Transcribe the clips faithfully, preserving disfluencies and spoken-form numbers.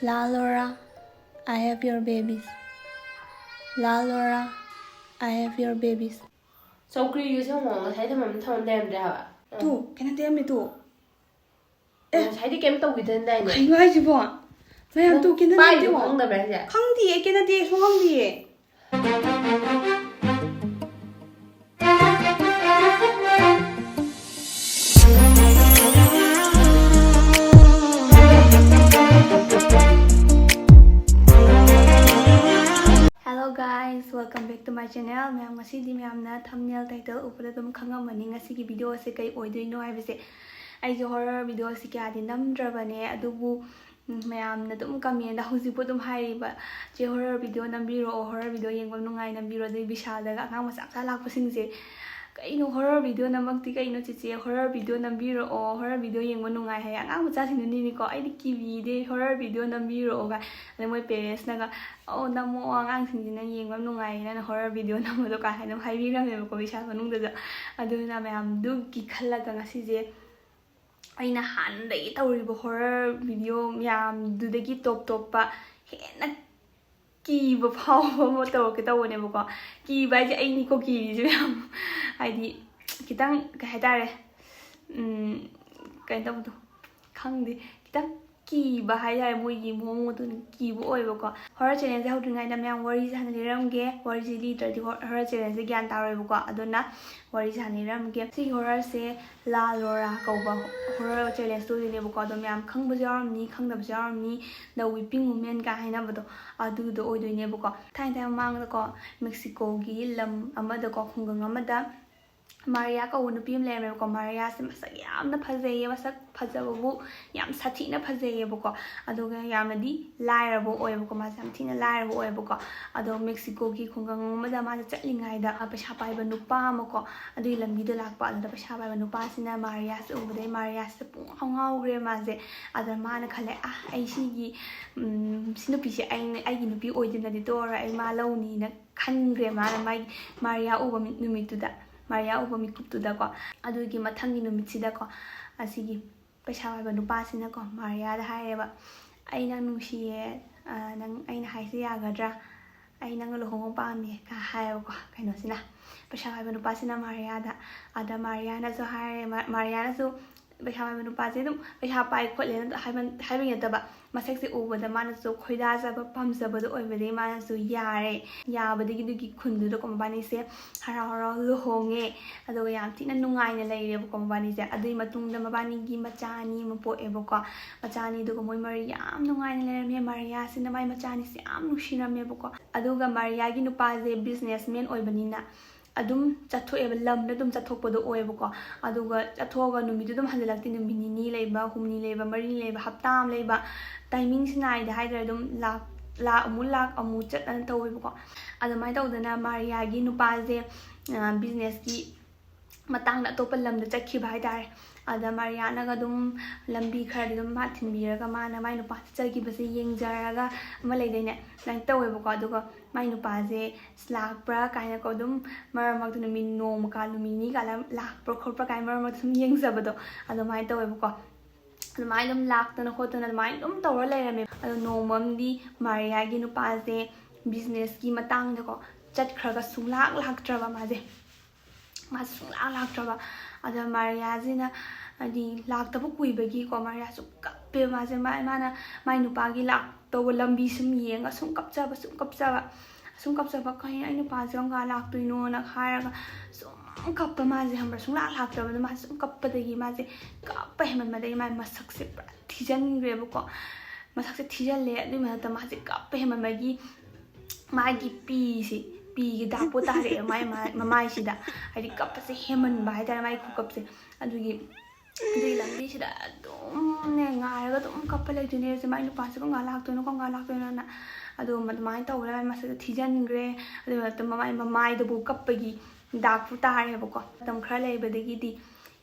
La Laura, I have your babies. La Laura, I have your babies. ꯆꯧꯀ꯭ꯔꯤꯁꯨ ꯁꯦꯝꯃꯣ, ꯉꯁꯥꯏ ꯊꯝꯃꯝ ꯊꯝꯃꯝ ꯂꯩꯔꯝꯗ꯭ꯔꯦ ꯍꯥꯏꯕ꯫ Two, ꯀꯩꯅꯣ ꯇꯦꯝꯃꯤ two. ꯑꯦ꯫ ꯉꯁꯥꯏꯗꯤ ꯀꯩꯝ ꯇꯧꯈꯤꯗꯅꯗꯥꯏꯅꯦ? ꯀꯩꯅꯣ ꯍꯥꯏꯁꯤꯕꯣ? ꯃꯌꯥꯝ ꯅꯪ ꯇꯨ ꯀꯦꯟꯗꯜ ꯄꯥꯏꯔꯤꯗꯣ ꯂꯩꯇꯦꯕꯣ? ꯈꯪꯗꯕ꯭ꯔꯥ ꯍꯥꯏꯁꯦ? ꯈꯪꯗꯤꯌꯦ, ꯀꯦꯟꯗꯜꯗꯤ ꯁꯨꯡꯈꯪꯗꯤꯌꯦ꯫ Hello guys, welcome back to my channel. ꯃꯌꯥꯝ, ꯉꯁꯤꯗꯤ ꯃꯌꯥꯝꯅ thumbnail title ꯎꯕꯗ ꯑꯗꯨꯝ ꯈꯪꯉꯝꯃꯅꯤ ꯉꯁꯤꯒꯤ video ꯑꯁꯦ ꯀꯩ ꯑꯣꯏꯗꯣꯏꯅꯣ ꯍꯥꯏꯕꯁꯦ꯫ ꯑꯩꯁꯦ horror video ꯑꯁꯤ ꯀꯌꯥꯗꯤ ꯅꯝꯗ꯭ꯔꯕꯅꯦ, ꯑꯗꯨꯕꯨ ꯎꯝ, ꯃꯌꯥꯝꯅ ꯑꯗꯨꯝ comment ꯍꯧꯖꯤꯛꯄꯨ ꯑꯗꯨꯝ ꯍꯥꯏꯔꯤꯕ, "ꯆꯦ, horror video ꯅꯝꯕꯤꯔꯛꯑꯣ, horror video ꯌꯦꯡꯕ ꯅꯨꯡꯉꯥꯏ ꯅꯝꯕꯤꯔꯣ", ꯑꯗꯩ ꯕꯤꯁꯥꯜꯗꯒ ꯑꯉꯥꯡ ꯃꯆꯥ ꯃꯆꯥ ꯂꯥꯛꯄꯁꯤꯡꯁꯦ, "ꯀꯩꯅꯣ horror video ꯅꯝꯃꯛꯇꯤ ꯀꯩꯅꯣ ꯆꯦꯆꯦ, horror video ꯅꯝꯕꯤꯔꯛꯑꯣ, horror video ꯌꯦꯡꯕ ꯅꯨꯡꯉꯥꯏ" ꯍꯥꯏ꯫ ꯑꯉꯥꯡ ꯃꯆꯥꯁꯤꯡꯗꯨꯅꯤꯅꯤꯀꯣ, "ꯑꯩꯗꯤ ꯀꯤꯕꯤꯗꯦ, horror video ꯅꯝꯕꯤꯔꯛꯑꯣ" ꯀꯥꯏ꯫ ꯑꯗꯩ ꯃꯣꯏ parentsꯅꯒ, "ꯑꯧ, ꯅꯝꯃꯛꯑꯣ, ꯑꯉꯥꯡꯁꯤꯡꯁꯤꯅ ꯌꯦꯡꯕ ꯌꯥꯝ ꯅꯨꯡꯉꯥꯏꯌꯦ ꯅꯪꯅ horror video ꯅꯝꯕꯗꯣ" ꯀꯥꯏ ꯍꯥꯏꯅ ꯍꯥꯏꯕꯤꯔꯝꯃꯦꯕꯀꯣ ꯕꯤꯁꯥꯜ ꯃꯅꯨꯡꯗꯁꯨ꯫ ꯑꯗꯨꯅ ꯃꯌꯥꯝꯗꯨꯒꯤ ꯈꯜꯂꯒ ꯉꯁꯤꯁꯦ ꯑꯩꯅ ꯍꯥꯟꯅꯗꯒꯤ ꯇꯧꯔꯤꯕ horror video ꯃꯌꯥꯝꯗꯨꯗꯒꯤ top ꯇꯣꯞꯄ ꯍꯦꯟꯅ ꯀꯤꯕ ꯐꯥꯎꯕ ꯑꯃ ꯇꯧꯔꯛꯀꯦ ꯇꯧꯕꯅꯦꯕꯀꯣ꯫ ꯀꯤꯕ ꯍꯥꯏꯁꯦ ꯑꯩꯅꯤꯀꯣ ꯀꯤꯔꯤꯁꯦ ꯃꯌꯥꯝ꯫ ꯍꯥꯏꯗꯤ ꯈꯤꯇꯪ ꯀꯩ ꯍꯥꯏꯇꯥꯔꯦ, ꯎꯝ, ꯀꯩꯅꯣ ꯇꯧꯕꯗꯣ, ꯈꯪꯗꯦ, ꯈꯤꯇꯪ ꯀꯤꯕ ꯍꯥꯏꯇꯥꯔꯦ ꯃꯣꯏꯒꯤ ꯃꯑꯣꯡ ꯃꯇꯧ ꯀꯤꯕ ꯑꯣꯏꯕꯀꯣ꯫ Horror channelꯁꯦ ꯍꯧꯗ꯭ꯔꯤꯉꯩꯗ ꯃꯌꯥꯝ ꯋꯥꯔꯤꯁꯦ ꯍꯥꯟꯅ ꯂꯤꯔꯝꯒꯦ꯫ ꯋꯥꯔꯤꯁꯦ ꯂꯤꯗ꯭ꯔꯗꯤ hor-, horror channelꯁꯦ ꯒ꯭ꯌꯥꯟ ꯇꯥꯔꯣꯏꯕꯀꯣ꯫ ꯑꯗꯨꯅ ꯋꯥꯔꯤꯁꯦ ꯍꯥꯟꯅ ꯂꯤꯔꯝꯒꯦ꯫ ꯁꯤꯒꯤ horrorꯁꯦ La Laura ꯀꯧꯕ horror channelꯇꯣ ꯑꯣꯏꯗꯣꯏꯅꯦꯕꯀꯣ꯫ ꯑꯗꯣ ꯃꯌꯥꯝ ꯈꯪꯕꯁꯨ ꯌꯥꯎꯔꯝꯅꯤ, ꯈꯪꯗꯕꯁꯨ ꯌꯥꯎꯔꯝꯅꯤ, The Weeping Woman ꯀꯥꯏ ꯍꯥꯏꯅꯕꯗꯣ ꯑꯗꯨꯗꯣ ꯑꯣꯏꯗꯣꯏꯅꯦꯕꯀꯣ꯫ ꯊꯥꯏꯅ ꯊꯥꯏꯅ ꯃꯃꯥꯡꯗꯀꯣ ꯃꯦꯛꯁꯤꯀꯣꯒꯤ ꯂꯝ ꯑꯃꯗꯀꯣ, ꯈꯨꯡꯒꯪ ꯑꯃꯗ ꯃꯥꯔꯤꯌꯥ ꯀꯧꯕ ꯅꯨꯄꯤ ꯑꯃ ꯂꯩꯔꯝꯃꯦꯕꯀꯣ꯫ ꯃꯥꯔꯤꯌꯥꯁꯦ ꯃꯁꯛ ꯌꯥꯝꯅ ꯐꯖꯩꯌꯦ, ꯃꯁꯛ ꯐꯖꯕꯕꯨ ꯌꯥꯝ ꯁꯥꯊꯤꯅ ꯐꯖꯩꯌꯦꯕꯀꯣ꯫ ꯑꯗꯨꯒ ꯌꯥꯝꯅꯗꯤ ꯂꯥꯏꯔꯕ ꯑꯣꯏꯌꯦꯕꯀꯣ, ꯃꯥꯁꯦ ꯌꯥꯝ ꯊꯤꯅ ꯂꯥꯏꯔꯕ ꯑꯣꯏꯌꯦꯕꯀꯣ꯫ ꯑꯗꯣ ꯃꯦꯛꯁꯤꯀꯣꯒꯤ ꯈꯨꯡꯒꯪ ꯑꯃꯗ ꯃꯥꯁꯦ ꯆꯠꯂꯤꯉꯩꯗ ꯄꯩꯁꯥ ꯄꯥꯏꯕ ꯅꯨꯄꯥ ꯑꯃꯀꯣ, ꯑꯗꯨꯒꯤ ꯂꯝꯕꯤꯗ ꯂꯥꯛꯄ꯫ ꯑꯗꯨꯗ ꯄꯩꯁꯥ ꯄꯥꯏꯕ ꯅꯨꯄꯥꯁꯤꯅ ꯃꯥꯔꯤꯌꯥꯁꯦ ꯎꯕꯗꯩ ꯃꯥꯔꯤꯌꯥꯁꯦ ꯄꯨꯡꯉꯥꯎ ꯉꯥꯎꯈ꯭ꯔꯦ ꯃꯥꯁꯦ꯫ ꯑꯗ ꯃꯥꯅ ꯈꯜꯂꯦ, "ꯑ, ꯑꯩ ꯁꯤꯒꯤ, ꯎꯝ, ꯁꯤ ꯅꯨꯄꯤꯁꯦ ꯑꯩ, ꯑꯩꯒꯤ ꯅꯨꯄꯤ ꯑꯣꯏꯗꯅꯗꯤ ꯇꯣꯛꯑꯔꯣꯏ, ꯑꯩ ꯃꯥ ꯂꯧꯅꯤꯅ" ꯈꯟꯈ꯭ꯔꯦ ꯃꯥꯅ ꯃꯥꯒꯤ ꯃꯥꯔꯤꯌꯥ ꯎꯕ ꯃꯤ-, ꯅꯨꯃꯤꯠꯇꯨꯗ, ꯃꯥꯔꯤꯌꯥ ꯎꯕ ꯃꯤꯀꯨꯞꯇꯨꯗꯀꯣ꯫ ꯑꯗꯨꯒꯤ ꯃꯊꯪꯒꯤ ꯅꯨꯃꯤꯠꯁꯤꯗꯀꯣ, ꯑꯁꯤꯒꯤ ꯄꯩꯁꯥ ꯄꯥꯏꯕ ꯅꯨꯄꯥꯁꯤꯅꯀꯣ ꯃꯥꯔꯤꯌꯥꯗ ꯍꯥꯏꯔꯦꯕ, "ꯑꯩ ꯅꯪ ꯅꯨꯡꯁꯤꯌꯦ, ꯑ, ꯅꯪ, ꯑꯩꯅ ꯍꯥꯏꯁꯦ ꯌꯥꯒꯗ꯭ꯔꯥ? ꯑꯩ ꯅꯪꯒ ꯂꯨꯍꯣꯡꯕ ꯄꯥꯝꯃꯦ" ꯀ ꯍꯥꯏꯌꯦꯕꯀꯣ, ꯀꯩꯅꯣꯁꯤꯅ, ꯄꯩꯁꯥ ꯄꯥꯏꯕ ꯅꯨꯄꯥꯁꯤꯅ ꯃꯥꯔꯤꯌꯥꯗ꯫ ꯑꯗ ꯃꯥꯔꯤꯌꯥꯅꯁꯨ ꯍꯥꯏꯔꯦ, ꯃꯥ-, ꯃꯥꯔꯤꯌꯥꯅꯁꯨ ꯄꯩꯁꯥ ꯄꯥꯏꯕ ꯅꯨꯄꯥꯁꯦ ꯑꯗꯨꯝ ꯄꯩꯁꯥ ꯄꯥꯏ ꯈꯣꯠꯂꯦꯅ ꯍꯥꯏꯕ-, ꯍꯥꯏꯕꯒꯤ ꯅꯠꯇꯕ, ꯃꯁꯛꯁꯦ ꯎꯕꯗ ꯃꯥꯅꯁꯨ ꯈꯣꯏꯗꯥꯖꯕ, ꯄꯥꯝꯖꯕꯗꯣ ꯑꯣꯏꯕꯗꯒꯤ ꯃꯥꯅꯁꯨ ꯌꯥꯔꯦ꯫ ꯌꯥꯕꯗꯒꯤ ꯑꯗꯨꯒꯤ ꯈꯨꯟꯗꯨꯗꯀꯣ ꯃꯕꯥꯅꯤꯁꯦ ꯍꯔꯥꯎ ꯍꯔꯥꯎ ꯂꯨꯍꯣꯡꯉꯦ꯫ ꯑꯗꯨꯒ ꯌꯥꯝ ꯊꯤꯅ ꯅꯨꯡꯉꯥꯏꯅ ꯂꯩꯔꯦꯕꯀꯣ ꯃꯕꯥꯅꯤꯁꯦ꯫ ꯑꯗꯨꯒꯤ ꯃꯇꯨꯡꯗ ꯃꯕꯥꯅꯤꯒꯤ ꯃꯆꯥ ꯑꯅꯤ ꯑꯃ ꯄꯣꯛꯑꯦꯕꯀꯣ꯫ ꯃꯆꯥ ꯑꯅꯤꯗꯨꯒ ꯃꯣꯏ ꯃꯔꯤ ꯌꯥꯝ ꯅꯨꯡꯉꯥꯏꯅ ꯂꯩꯔꯝꯃꯦ꯫ ꯃꯥꯔꯤꯌꯥꯁꯤꯅ ꯃꯥꯏ ꯃꯆꯥ ꯑꯅꯤꯁꯦ ꯌꯥꯝ ꯅꯨꯡꯁꯤꯔꯝꯃꯦꯕꯀꯣ꯫ ꯑꯗꯨꯒ ꯃꯥꯔꯤꯌꯥꯒꯤ ꯅꯨꯄꯥꯁꯦ businessman ꯑꯣꯏꯕꯅꯤꯅ ꯑꯗꯨꯝ ꯆꯠꯊꯣꯛꯑꯦꯕ, ꯂꯝꯗ ꯑꯗꯨꯝ ꯆꯠꯊꯣꯛꯄꯗꯣ ꯑꯣꯏꯌꯦꯕꯀꯣ꯫ ꯑꯗꯨꯒ ꯆꯠꯊꯣꯛꯑꯒ ꯅꯨꯃꯤꯠꯇꯨ ꯑꯗꯨꯝ ꯍꯟꯖꯤꯜꯂꯛꯇꯦ, ꯅꯨꯃꯤꯠ ꯅꯤꯅꯤ ꯂꯩꯕ, ꯍꯨꯝꯅꯤ ꯂꯩꯕ, ꯃꯔꯤꯅꯤ ꯂꯩꯕ, ꯍꯞꯇꯥ ꯑꯃ ꯂꯩꯕ, timingꯁꯦ ꯅꯥꯏꯗꯦ ꯍꯥꯏꯇꯥꯔꯦ꯫ ꯑꯗꯨꯝ ꯂꯥꯛ, ꯂꯥꯛ ꯑꯃꯨꯛ ꯂꯥꯛ ꯑꯃꯨꯛ ꯆꯠ ꯑꯅ ꯇꯧꯋꯦꯕꯀꯣ꯫ ꯑꯗꯨꯃꯥꯏꯅ ꯇꯧꯗꯅ ꯃꯥꯔꯤꯌꯥꯒꯤ ꯅꯨꯄꯥꯁꯦ, ꯑ, businessꯀꯤ ꯃꯇꯥꯡꯗ ꯑꯇꯣꯞꯄ ꯂꯝꯗ ꯆꯠꯈꯤꯕ ꯍꯥꯏꯇꯥꯔꯦ꯫ ꯑꯗ ꯃꯥꯔꯤꯌꯥꯅꯒ ꯑꯗꯨꯝ ꯂꯝꯕꯤ ꯈꯔꯗꯤ ꯑꯗꯨꯝ ꯃꯥ ꯊꯤꯟꯕꯤꯔꯒ ꯃꯥꯅ ꯃꯥꯏ ꯅꯨꯄꯥ ꯆꯠꯆꯈꯤꯕꯁꯦ ꯌꯦꯡꯖꯔꯒ ꯑꯃ ꯂꯩꯗꯥꯏꯅꯦ, ꯑꯗꯨꯃꯥꯏꯅ ꯇꯧꯋꯦꯕꯀꯣ꯫ ꯑꯗꯨꯒ ꯃꯥꯏ ꯅꯨꯄꯥꯁꯦ ꯂꯥꯛꯄ꯭ꯔꯥ ꯀꯥꯏꯅꯀꯣ, ꯑꯗꯨꯝ ꯃꯔꯛ ꯃꯔꯛꯇ ꯅꯨꯃꯤꯠ ꯅꯣꯡꯃ ꯀꯥ ꯅꯨꯃꯤꯠ ꯅꯤꯅꯤ ꯀꯥ ꯂꯥꯛꯄ꯭ꯔꯥ ꯈꯣꯠꯄ꯭ꯔꯥ ꯀꯥꯏꯅ ꯃꯔꯛ ꯃꯔꯛꯇ ꯁꯨꯝ ꯌꯦꯡꯖꯕꯗꯣ ꯑꯗꯨꯃꯥꯏꯅ ꯇꯧꯋꯦꯕꯀꯣ꯫ ꯑꯗꯨꯃꯥꯏꯅ ꯑꯗꯨꯝ ꯂꯥꯛꯇꯅ ꯈꯣꯠꯇꯅ ꯑꯗꯨꯃꯥꯏꯅ ꯑꯗꯨꯝ ꯇꯧꯔ ꯂꯩꯔꯝꯃꯦ꯫ ꯑꯗꯣ ꯅꯣꯡꯃ ꯑꯃꯗꯤ ꯃꯥꯔꯤꯌꯥꯒꯤ ꯅꯨꯄꯥꯁꯦ businessꯀꯤ ꯃꯇꯥꯡꯗꯀꯣ ꯆꯠꯈ꯭ꯔꯒ ꯁꯨꯡꯂꯥꯛ ꯂꯥꯛꯇ꯭ꯔꯕ ꯃꯥꯁꯦ꯫ ꯃꯥꯁꯦ ꯁꯨꯡꯂꯥꯛ ꯂꯥꯛꯇ꯭ꯔꯕ꯫ ꯑꯗ ꯃꯥꯔꯤꯌꯥꯁꯤꯅ, ꯍꯥꯏꯗꯤ, ꯂꯥꯛꯇꯕ ꯀꯨꯏꯕꯒꯤꯀꯣ ꯃꯥꯔꯤꯌꯥꯁꯨ ꯀꯞꯄꯦ ꯃꯥꯁꯦ꯫ ꯃꯥ-, ꯃꯥꯅ ꯃꯥꯏ ꯅꯨꯄꯥꯒꯤ ꯂꯥꯛꯇꯧꯕ ꯂꯝꯕꯤ ꯁꯨꯝ ꯌꯦꯡꯉ ꯁꯨꯝ ꯀꯞꯆꯕ, ꯁꯨꯝ ꯀꯞꯆꯕ, ꯁꯨꯝ ꯀꯞꯆꯕ꯫ "ꯀꯩꯅꯣ, ꯑꯩ ꯅꯨꯄꯥꯁꯦ ꯀꯔꯝ ꯀꯥꯟ ꯂꯥꯛꯇꯣꯏꯅꯣꯅ?" ꯍꯥꯏꯔꯒ ꯁꯨꯝ ꯀꯞꯄ ꯃꯥꯁꯦ, ꯈꯪꯕ꯭ꯔꯥ? ꯁꯨꯡꯂꯥꯛ ꯂꯥꯛꯇꯕꯗꯣ ꯃꯥꯁꯦ ꯁꯨꯝ ꯀꯞꯄꯗꯒꯤ ꯃꯥꯁꯦ ꯀꯞꯄ ꯍꯦꯟꯃꯟꯕꯗꯒꯤ ꯃꯥꯒꯤ ꯃꯁꯛꯁꯦ ꯄꯨꯔꯥ ꯊꯤꯖꯤꯟꯈ꯭ꯔꯦꯕꯀꯣ꯫ ꯃꯁꯛꯁꯦ ꯊꯤꯖꯤꯜꯂꯦ꯫ ꯑꯗꯨꯒꯤ ꯃꯊꯛꯇ ꯃꯥꯁꯦ ꯀꯞꯄ ꯍꯦꯟꯃꯟꯕꯒꯤ ꯃꯥꯒꯤ ꯄꯤꯁꯦ, ꯄꯤꯒꯤ ꯗꯥꯛꯄꯨ ꯇꯥꯔꯛꯑꯦ ꯃꯥꯏ, ꯃꯥꯏ ꯃꯃꯥꯏꯁꯤꯗ꯫ ꯍꯥꯏꯗꯤ ꯀꯞꯄꯁꯦ ꯍꯦꯟꯃꯟꯕ ꯍꯥꯏꯇꯥꯔꯦ, ꯃꯥꯏ ꯈꯨꯀꯞꯁꯦ꯫ ꯑꯗꯨꯒꯤ, ꯑꯗꯨꯒꯤ ꯂꯝꯕꯤꯁꯤꯗ ꯑꯗꯨꯝꯅꯦ ꯉꯥꯏꯔꯒ ꯑꯗꯨꯝ ꯀꯞꯄ ꯂꯩꯗꯣꯏꯅꯦ꯫ ꯍꯧꯖꯤꯛ ꯃꯥꯏ ꯅꯨꯄꯥꯁꯦ ꯀꯔꯝ ꯀꯥꯟ ꯂꯥꯛꯇꯣꯏꯅꯣ, ꯀꯔꯝ ꯀꯥꯟ ꯂꯥꯛꯇꯣꯏꯅꯣꯅ꯫ ꯑꯗꯨ ꯑꯗꯨꯃꯥꯏꯅ ꯇꯧꯕꯗ ꯃꯥꯏ ꯃꯁꯛꯁꯦ ꯊꯤꯖꯤꯟꯈ꯭ꯔꯦ꯫ ꯑꯗꯨꯒꯤ ꯃꯊꯛꯇ ꯃꯃꯥꯏ ꯃꯃꯥꯏꯗꯕꯨ ꯀꯞꯄꯒꯤ ꯗꯥꯛꯄꯨ ꯇꯥꯔꯦꯕꯀꯣ꯫ ꯃꯇꯝ ꯈꯔ ꯂꯩꯕꯗꯒꯤꯗꯤ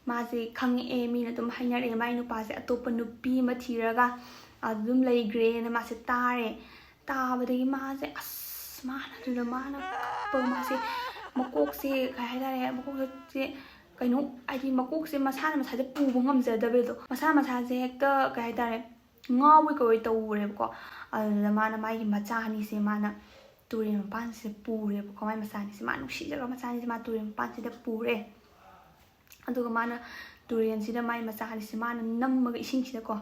ꯃꯥꯁꯦ ꯈꯪꯉꯛꯑꯦ, ꯃꯤꯅ ꯑꯗꯨꯝ ꯍꯥꯏꯅꯔꯛꯑꯦ, ꯃꯥꯏ ꯅꯨꯄꯥꯁꯦ ꯑꯇꯣꯞꯄ ꯅꯨꯄꯤ ꯑꯃ ꯊꯤꯔꯒ ꯑꯗꯨꯝ ꯂꯩꯈ꯭ꯔꯦꯅ ꯃꯥꯁꯦ ꯇꯥꯔꯦ꯫ ꯇꯥꯕꯗꯒꯤ ꯃꯥꯁꯦ, ꯑꯁ, ꯃꯥꯅ ꯑꯗꯨꯗ ꯃꯥꯅ ꯀꯞꯄꯒ ꯃꯥꯁꯦ ꯃꯀꯣꯛꯁꯦ, ꯀꯩ ꯍꯥꯏꯇꯥꯔꯦ, ꯃꯀꯣꯛꯁꯦ ꯀꯩꯅꯣ, ꯍꯥꯏꯗꯤ ꯃꯀꯣꯛꯁꯦ ꯃꯁꯥꯅ ꯃꯁꯥꯁꯦ ꯄꯨꯕ ꯉꯝꯖꯗꯕꯗꯣ, ꯃꯁꯥ ꯃꯁꯥꯁꯦ ꯍꯦꯛꯇ, ꯀꯩ ꯍꯥꯏꯇꯥꯔꯦ, ꯉꯥꯎꯕꯩ ꯀꯧꯋꯦ ꯇꯧꯔꯦꯕꯀꯣ꯫ ꯑꯗꯨꯗ ꯃꯥꯅ ꯃꯥꯒꯤ ꯃꯆꯥ ꯑꯅꯤꯁꯦ ꯃꯥꯅ ꯇꯨꯔꯦꯜ ꯃꯄꯥꯟꯁꯤꯗ ꯄꯨꯔꯦꯕꯀꯣ꯫ ꯃꯥꯏ ꯃꯆꯥ ꯑꯅꯤꯁꯦ, ꯃꯥ ꯅꯨꯡꯁꯤꯖꯈ꯭ꯔꯕ ꯃꯆꯥ ꯑꯅꯤꯁꯦ ꯃꯥ ꯇꯨꯔꯦꯜ ꯃꯄꯥꯟꯁꯤꯗ ꯄꯨꯔꯦ꯫ ꯑꯗꯨꯒ ꯃꯥꯅ ꯇꯨꯔꯦꯜꯁꯤꯗ ꯃꯥꯏ ꯃꯆꯥ ꯑꯅꯤꯁꯦ ꯃꯥꯅ ꯅꯝꯃꯒ ꯏꯁꯤꯡꯁꯤꯗꯀꯣ,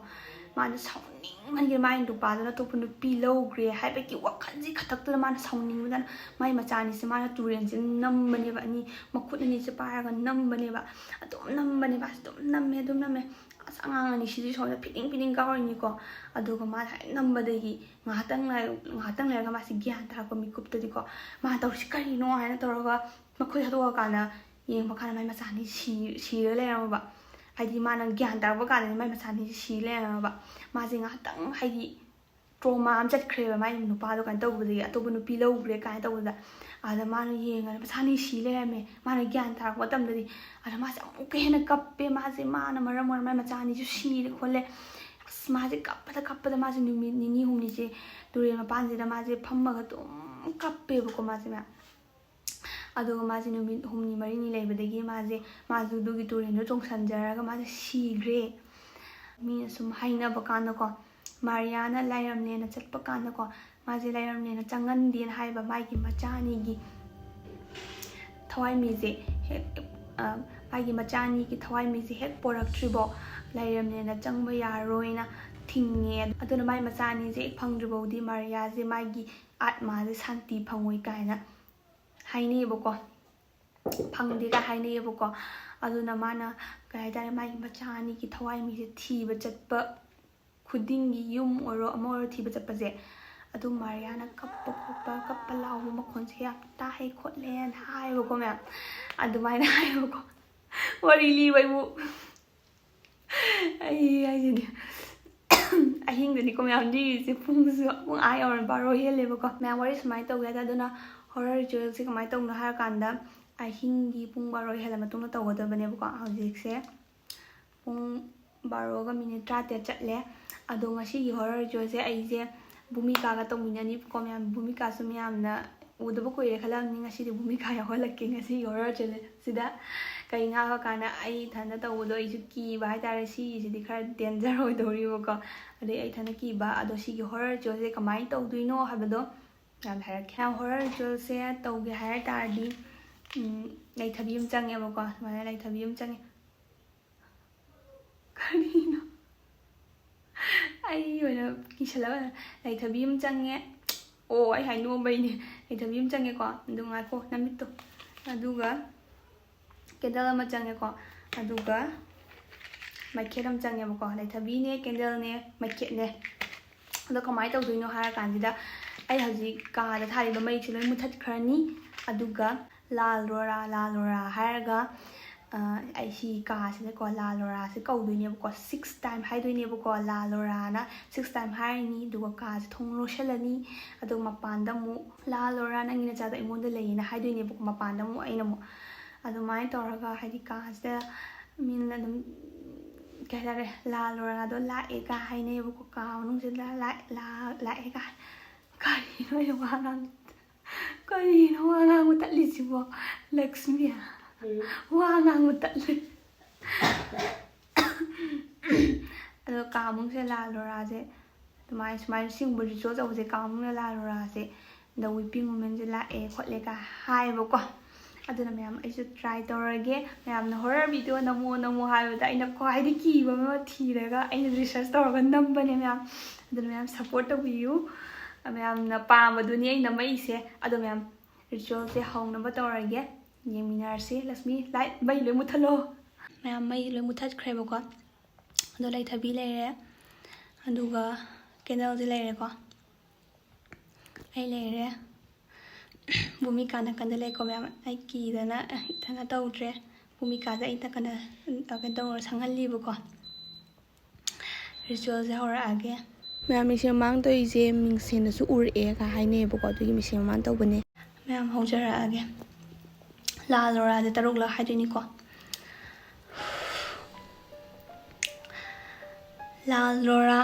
ꯃꯥꯅ ꯁꯥꯎꯅꯤꯡꯃꯟꯒꯤ ꯃꯥꯏ ꯅꯨꯄꯥꯗꯨꯅ ꯑꯇꯣꯞꯄ ꯅꯨꯄꯤ ꯂꯧꯈ꯭ꯔꯦ ꯍꯥꯏꯕꯒꯤ ꯋꯥꯈꯜꯁꯤ ꯈꯛꯇꯛꯇꯨꯗ ꯃꯥꯅ ꯁꯥꯎꯅꯤꯡꯕꯗꯅ ꯃꯥꯏ ꯃꯆꯥ ꯑꯅꯤꯁꯦ ꯃꯥꯅ ꯇꯨꯔꯦꯜꯁꯤꯗ ꯅꯝꯕꯅꯦꯕ꯫ ꯑꯅꯤ, ꯃꯈꯨꯠ ꯑꯅꯤꯁꯦ ꯄꯥꯏꯔꯒ ꯅꯝꯕꯅꯦꯕ꯫ ꯑꯗꯨꯝ ꯅꯝꯕꯅꯦꯕ, ꯑꯗꯨꯝ ꯅꯝꯃꯦ, ꯑꯗꯨꯝ ꯅꯝꯃꯦ꯫ ꯑꯁ, ꯑꯉꯥꯡ ꯑꯅꯤꯁꯤꯗꯤ ꯁꯣꯝꯗ ꯐꯤꯗꯤꯡ ꯐꯤꯗꯤꯡ ꯀꯥꯎꯔꯤꯅꯤꯀꯣ꯫ ꯑꯗꯨꯒ ꯃꯥꯅ ꯍꯦꯛ ꯅꯝꯕꯗꯒꯤ ꯉꯥꯏꯍꯥꯛꯇꯪ ꯂꯩ-, ꯉꯥꯏꯍꯥꯛꯇꯪ ꯂꯩꯔꯒ ꯃꯥꯁꯦ ꯒ꯭ꯌꯥꯟ ꯇꯥꯔꯛꯄ ꯃꯤꯀꯨꯞꯇꯗꯤꯀꯣ, ꯃꯥ ꯇꯧꯔꯤꯁꯤ ꯀꯔꯤꯅꯣ ꯍꯥꯏꯅ ꯇꯧꯔꯒ ꯃꯈꯨꯠ ꯊꯥꯗꯣꯛꯑꯀꯥꯟꯗ ꯌꯦꯡꯕ ꯀꯥꯟꯗ ꯃꯥꯏ ꯃꯆꯥ ꯑꯅꯤ ꯁꯤ-, ꯁꯤꯔ ꯂꯩꯔꯝꯃꯕ꯫ ꯍꯥꯏꯗꯤ ꯃꯥꯅ ꯒ꯭ꯌꯥꯟ ꯇꯥꯔꯛꯄ ꯀꯥꯟꯗꯗꯤ ꯃꯥꯏ ꯃꯆꯥ ꯑꯅꯤꯁꯤ ꯁꯤ ꯂꯩꯔꯝꯃꯕ꯫ ꯃꯥꯁꯦ ꯉꯥꯏꯍꯥꯛꯇꯪ, ꯍꯥꯏꯗꯤ, ꯇ꯭ꯔꯣꯃꯥ ꯑꯃ ꯆꯠꯈ꯭ꯔꯦꯕ ꯃꯥꯏ ꯅꯨꯄꯥꯗꯣ ꯀꯩꯅꯣ ꯇꯧꯕꯗꯒꯤ, ꯑꯇꯣꯞꯄ ꯅꯨꯄꯤ ꯂꯧꯈ꯭ꯔꯦ ꯀꯥꯏꯅ ꯇꯧꯕꯗ꯫ ꯑꯗ ꯃꯥꯅ ꯌꯦꯡꯉꯒ ꯃꯆꯥ ꯑꯅꯤ ꯁꯤ ꯂꯩꯔꯝꯃꯦ꯫ ꯃꯥꯅ ꯒ꯭ꯌꯥꯟ ꯇꯥꯔꯛꯄ ꯃꯇꯝꯗꯗꯤ, ꯑꯗ ꯃꯥꯁꯦ ꯑꯃꯨꯛꯀ ꯍꯦꯟꯅ ꯀꯞꯄꯦ꯫ ꯃꯥꯁꯦ, ꯃꯥꯅ ꯃꯔꯝ ꯑꯣꯏꯔꯒ ꯃꯥꯏ ꯃꯆꯥ ꯑꯅꯤꯁꯨ ꯁꯤꯔꯦ ꯈꯣꯠꯂꯦ꯫ ꯑꯁ, ꯃꯥꯁꯦ ꯀꯞꯄꯗ ꯀꯞꯄꯗ ꯃꯥꯁꯦ ꯅꯨꯃꯤꯠ ꯅꯤꯅꯤ ꯍꯨꯝꯅꯤꯁꯦ ꯇꯨꯔꯦꯜ ꯃꯄꯥꯟꯁꯤꯗ ꯃꯥꯁꯦ ꯐꯝꯃꯒ ꯑꯗꯨꯝ ꯀꯞꯄꯦꯕꯀꯣ ꯃꯥꯁꯦ ꯃꯌꯥꯝ꯫ ꯑꯗꯨꯒ ꯃꯥꯁꯦ ꯅꯨꯃꯤꯠ ꯍꯨꯝꯅꯤ ꯃꯔꯤꯅꯤ ꯂꯩꯕꯗꯒꯤ ꯃꯥꯁꯦ, ꯃꯥꯁꯨ ꯑꯗꯨꯒꯤ ꯇꯨꯔꯦꯜꯗꯣ ꯆꯣꯡꯁꯟꯖꯔꯒ ꯃꯥꯁꯦ ꯁꯤꯈ꯭ꯔꯦ꯫ ꯃꯤꯅ ꯁꯨꯝ ꯍꯥꯏꯅꯕ ꯀꯥꯟꯗꯀꯣ, ꯃꯥꯔꯤꯌꯥꯅ ꯂꯥꯏꯔꯝꯂꯦꯟꯅ ꯆꯠꯄ ꯀꯥꯟꯗꯀꯣ, ꯃꯥꯁꯦ ꯂꯥꯏꯔꯝꯂꯦꯟꯅ ꯆꯪꯍꯟꯗꯦꯅ ꯍꯥꯏꯕ ꯃꯥꯒꯤ ꯃꯆꯥ ꯑꯅꯤꯒꯤ ꯊꯋꯥꯏꯃꯤꯁꯦ ꯍꯦꯛ, ꯑ, ꯃꯥꯒꯤ ꯃꯆꯥ ꯑꯅꯤꯒꯤ ꯊꯋꯥꯏꯃꯤꯁꯦ ꯍꯦꯛ ꯄꯣꯔꯛꯇ꯭ꯔꯤꯕꯣ ꯂꯥꯏꯔꯝꯂꯦꯟꯅ ꯆꯪꯕ ꯌꯥꯔꯔꯣꯏꯅ ꯊꯤꯡꯉꯦ꯫ ꯑꯗꯨꯅ ꯃꯥꯏ ꯃꯆꯥ ꯑꯅꯤꯁꯦ ꯍꯦꯛ ꯐꯪꯗ꯭ꯔꯤꯐꯥꯎꯗꯤ ꯃꯥꯔꯤꯌꯥꯁꯦ ꯃꯥꯒꯤ ꯑꯥꯠꯃꯥꯁꯦ ꯁꯥꯟꯇꯤ ꯐꯪꯉꯣꯏ ꯀꯥꯏꯅ ꯍꯥꯏꯅꯩꯌꯦꯕꯀꯣ꯫ ꯐꯪꯗꯦꯒ ꯍꯥꯏꯅꯩꯌꯦꯕꯀꯣ꯫ ꯑꯗꯨꯅ ꯃꯥꯅ, ꯀꯩ ꯍꯥꯏꯇꯥꯔꯦ, ꯃꯥꯒꯤ ꯃꯆꯥ ꯑꯅꯤꯒꯤ ꯊꯋꯥꯏꯃꯤꯁꯦ ꯊꯤꯕ ꯆꯠꯄ ꯈꯨꯗꯤꯡꯒꯤ, ꯌꯨꯝ ꯑꯣꯏꯔꯣ ꯑꯃ ꯑꯣꯏꯔꯣ ꯊꯤꯕ ꯆꯠꯄꯁꯦ, ꯑꯗꯨꯝ ꯃꯥꯔꯤꯌꯥꯅ ꯀꯞꯄ ꯈꯣꯠꯄ, ꯀꯞꯄ ꯂꯥꯎꯕ ꯃꯈꯣꯟꯁꯦ ꯌꯥꯝ ꯇꯥꯏ ꯈꯣꯠꯂꯦꯅ ꯍꯥꯏꯌꯦꯕꯀꯣ ꯃꯌꯥꯝ꯫ ꯑꯗꯨꯃꯥꯏꯅ ꯍꯥꯏꯌꯦꯕꯀꯣ꯫ ꯋꯥꯔꯤ ꯂꯤꯕ ꯑꯩꯕꯨ ꯑꯩ ꯍꯥꯏꯁꯤꯅꯦ꯫ ꯑꯍꯤꯡꯗꯅꯤꯀꯣ ꯃꯌꯥꯝ ꯂꯤꯔꯤꯁꯦ꯫ ꯄꯨꯡꯁꯨ, ꯄꯨꯡ ꯑꯥ ꯌꯧꯔꯦ, ꯕꯥꯔꯣ ꯍꯦꯜꯂꯦꯕꯀꯣ꯫ ꯃꯌꯥꯝ ꯋꯥꯔꯤ ꯁꯨꯃꯥꯏꯅ ꯇꯧꯒꯦ ꯍꯥꯏꯇꯥꯔꯦ꯫ ꯑꯗꯨꯅ horror ritualꯁꯦ ꯀꯃꯥꯏꯅ ꯇꯧꯅꯣ ꯍꯥꯏꯔꯀꯥꯟꯗ, ꯑꯍꯤꯡꯒꯤ ꯄꯨꯡ ꯕꯥꯔꯣ ꯍꯦꯜꯂ ꯃꯇꯨꯡꯗ ꯇꯧꯒꯗꯕꯅꯦꯕꯀꯣ꯫ ꯍꯧꯖꯤꯛꯁꯦ ꯄꯨꯡ ꯕꯥꯔꯣꯒ ꯃꯤꯅꯤꯠ ꯇꯔꯥꯇꯔꯦꯠ ꯆꯠꯂꯦ꯫ ꯑꯗꯣ ꯉꯁꯤꯒꯤ horror ritualꯁꯦ ꯑꯩꯁꯦ ꯚꯨꯃꯤꯀꯥꯒ ꯇꯧꯃꯤꯟꯅꯅꯤꯕꯀꯣ ꯃꯌꯥꯝ꯫ ꯚꯨꯃꯤꯀꯥꯁꯨ ꯃꯌꯥꯝꯅ ꯎꯗꯕ ꯀꯨꯏꯔꯦ ꯈꯜꯂꯝꯅꯤ꯫ ꯉꯁꯤꯗꯤ ꯚꯨꯃꯤꯀꯥ ꯌꯥꯎꯍꯜꯂꯛꯀꯦ ꯉꯁꯤꯒꯤ horror ritualꯁꯤꯗ꯫ ꯀꯩꯅꯣ ꯍꯥꯏꯕ ꯀꯥꯟꯗ ꯑꯩ ꯏꯊꯟꯇ ꯇꯧꯕꯗꯣ ꯑꯩꯁꯨ ꯀꯤꯕ ꯍꯥꯏꯇꯥꯔꯦ, ꯁꯤꯒꯤꯁꯤꯗꯤ ꯈꯔ danger ꯑꯣꯏꯗꯧꯔꯤꯕꯀꯣ꯫ ꯑꯗꯩ ꯑꯩ ꯏꯊꯟꯇ ꯀꯤꯕ꯫ ꯑꯗꯣ ꯁꯤꯒꯤ horror ritualꯁꯦ ꯀꯃꯥꯏꯅ ꯇꯧꯗꯣꯏꯅꯣ ꯍꯥꯏꯕꯗꯣ ꯃꯌꯥꯝꯗ ꯍꯥꯏꯔꯛꯀꯦ꯫ ꯃꯌꯥꯝ, horror ritualꯁꯦ ꯇꯧꯒꯦ ꯍꯥꯏ ꯇꯥꯔꯗꯤ, ꯎꯝ, ꯂꯩꯊꯕꯤ ꯑꯃ ꯆꯪꯉꯦꯕꯀꯣ꯫ ꯁꯨꯃꯥꯏꯅ ꯂꯩꯊꯕꯤ ꯑꯃ ꯆꯪꯉꯦ꯫ ꯀꯔꯤꯅꯣ? ꯑꯩ ꯑꯣꯏꯅ ꯀꯤꯁꯜꯂꯕ꯫ ꯂꯩꯊꯕꯤ ꯑꯃ ꯆꯪꯉꯦ꯫ ꯑꯣ, ꯑꯩ ꯍꯥꯏ ꯅꯣꯝꯕꯩꯅꯦ꯫ ꯂꯩꯊꯕꯤ ꯑꯃ ꯆꯪꯉꯦꯀꯣ꯫ ꯑꯗꯨ ꯉꯥꯏꯈꯣ, ꯅꯃꯤꯠꯇꯣ꯫ ꯑꯗꯨꯒ candle ꯑꯃ ꯆꯪꯉꯦꯀꯣ꯫ ꯑꯗꯨꯒ ꯃꯩꯈꯦꯠ ꯑꯃ ꯆꯪꯉꯦꯕꯀꯣ꯫ ꯂꯩꯊꯕꯤꯅꯦ, candleꯅꯦ, ꯃꯩꯈꯦꯠꯅꯦ꯫ ꯑꯗꯣ ꯀꯃꯥꯏꯅ ꯇꯧꯗꯣꯏꯅꯣ ꯍꯥꯏꯔ ꯀꯥꯟꯁꯤꯗ, ꯑꯩ ꯍꯧꯖꯤꯛ ꯀꯥꯗ ꯊꯥꯜꯂꯤꯕ ꯃꯩꯁꯦ ꯂꯣꯏ ꯃꯨꯊꯠꯈ꯭ꯔꯅꯤ꯫ ꯑꯗꯨꯒ ꯂꯥꯜ ꯔꯣꯔꯥ, ꯂꯥꯜ ꯔꯣꯔꯥ ꯍꯥꯏꯔꯒ, ꯑ, ꯑꯩ ꯁꯤ ꯀꯥꯁꯤꯗꯀꯣ ꯂꯥꯜ ꯔꯣꯔꯥꯁꯦ ꯀꯧꯗꯣꯏꯅꯦꯕꯀꯣ꯫ Six time ꯍꯥꯏꯗꯣꯏꯅꯦꯕꯀꯣ꯫ ꯂꯥꯜ ꯔꯣꯔꯥꯅ six time ꯍꯥꯏꯔꯅꯤ, ꯑꯗꯨꯒ ꯀꯥꯁꯦ ꯊꯣꯡ ꯂꯣꯟꯁꯤꯜꯂꯅꯤ꯫ ꯑꯗꯨꯒ ꯃꯄꯥꯟꯗ ꯑꯃꯨꯛ, "ꯂꯥꯜ ꯔꯣꯔꯥ, ꯅꯪꯒꯤ ꯅꯆꯥꯗꯣ ꯑꯩꯉꯣꯟꯗ ꯂꯩꯌꯦꯅ" ꯍꯥꯏꯗꯣꯏꯅꯦꯕꯀꯣ꯫ ꯃꯄꯥꯟꯗ ꯑꯃꯨꯛ ꯑꯩꯅ ꯑꯃꯨꯛ ꯑꯗꯨꯃꯥꯏꯅ ꯇꯧꯔꯒ, ꯍꯥꯏꯗꯤ, ꯀꯥꯁꯤꯗ ꯃꯤꯅ ꯑꯗꯨꯝ, ꯀꯩ ꯍꯥꯏꯇꯥꯔꯦ, "ꯂꯥꯜ ꯔꯣꯔꯥꯗꯣ ꯂꯥꯛꯑꯦ" ꯀꯥ ꯍꯥꯏꯅꯩꯌꯦꯕꯀꯣ꯫ ꯀꯥ ꯃꯅꯨꯡꯁꯤꯗ ꯂꯥꯛ-, ꯂꯥꯛ-, "ꯂꯥꯛꯑꯦ" ꯀꯥ꯫ ꯀꯔꯤꯅꯣ ꯑꯩꯅ ꯋꯥ ꯉꯥꯡ-, ꯀꯔꯤꯅꯣ ꯋꯥ ꯉꯥꯡꯕ ꯇꯠꯂꯤꯁꯤꯕꯣ? ꯂꯛꯁꯃꯤ, ꯎꯝ꯫ ꯋꯥ ꯉꯥꯡꯕ ꯇꯠꯂꯦ꯫ ꯑꯗꯣ ꯀꯥ ꯃꯅꯨꯡꯁꯤꯗ ꯂꯥꯜ ꯔꯣꯔꯥꯁꯦ ꯑꯗꯨꯃꯥꯏꯅ, ꯁꯨꯃꯥꯏꯅ ꯁꯤꯒꯨꯝꯕ ritual ꯇꯧꯕꯁꯦ ꯀꯥ ꯃꯅꯨꯡꯗ ꯂꯥꯜ ꯔꯣꯔꯥꯁꯦ, "The Weeping Womanꯁꯦ ꯂꯥꯛꯑꯦ ꯈꯣꯠꯂꯦ" ꯀꯥ ꯍꯥꯏꯌꯦꯕꯀꯣ꯫ ꯑꯗꯨꯅ ꯃꯌꯥꯝ, ꯑꯩꯁꯨ try ꯇꯧꯔꯒꯦ꯫ ꯃꯌꯥꯝꯅ horror video ꯅꯝꯃꯣ ꯅꯝꯃꯣ ꯍꯥꯏꯕꯗ ꯑꯩꯅ ꯈ꯭ꯋꯥꯏꯗꯒꯤ ꯀꯤꯕ ꯑꯃ ꯊꯤꯔꯒ ꯑꯩꯅ research ꯇꯧꯔꯒ ꯅꯝꯕꯅꯦ ꯃꯌꯥꯝ꯫ ꯑꯗꯨꯅ ꯃꯌꯥꯝ support ꯇꯧꯕꯤꯌꯨ꯫ ꯃꯌꯥꯝꯅ ꯄꯥꯝꯕꯗꯨꯅꯤ ꯑꯩꯅ ꯅꯝꯃꯛꯏꯁꯦ꯫ ꯑꯗꯣ ꯃꯌꯥꯝ, ritualꯁꯦ ꯍꯧꯅꯕ ꯇꯧꯔꯒꯦ꯫ ꯌꯦꯡꯃꯤꯟꯅꯔꯁꯤ꯫ ꯂꯛꯁꯃꯤ, light, ꯃꯩ ꯂꯣꯏ ꯃꯨꯠꯊꯠꯂꯣ꯫ ꯃꯌꯥꯝ, ꯃꯩ ꯂꯣꯏ ꯃꯨꯠꯊꯠꯈ꯭ꯔꯦꯕꯀꯣ꯫ ꯑꯗꯣ ꯂꯩꯊꯕꯤ ꯂꯩꯔꯦ, ꯑꯗꯨꯒ candleꯁꯦ ꯂꯩꯔꯦꯀꯣ, ꯑꯩ ꯂꯩꯔꯦ, ꯚꯨꯃꯤꯀꯥ ꯅꯥꯀꯟꯗ ꯂꯩꯀꯣ ꯃꯌꯥꯝ꯫ ꯑꯩ ꯀꯤꯗꯅ ꯏꯊꯟꯇ ꯇꯧꯗ꯭ꯔꯦ, ꯚꯨꯃꯤꯀꯥꯁꯦ ꯑꯩ ꯅꯥꯀꯟꯗ, ꯀꯩꯅꯣ ꯇꯧꯔ ꯁꯪꯍꯜꯂꯤꯕꯀꯣ꯫ Ritualꯁꯦ ꯍꯧꯔꯛꯑꯒꯦ꯫ ꯃꯌꯥꯝ, ꯃꯤꯡꯁꯦꯟ ꯃꯃꯥꯡ ꯇꯧꯔꯤꯁꯦ ꯃꯤꯡꯁꯦꯟꯗꯁꯨ ꯎꯔꯛꯑꯦꯒ ꯍꯥꯏꯅꯩꯌꯦꯕꯀꯣ, ꯑꯗꯨꯒꯤ ꯃꯤꯡꯁꯦꯟ ꯃꯃꯥꯡ ꯇꯧꯕꯅꯦ꯫ ꯃꯌꯥꯝ, ꯍꯧꯖꯔꯛꯑꯒꯦ꯫ ꯂꯥꯜ ꯔꯣꯔꯥꯁꯦ ꯇꯔꯨꯛꯂꯛ ꯍꯥꯏꯗꯣꯏꯅꯤꯀꯣ꯫ ꯂꯥꯜ ꯔꯣꯔꯥ,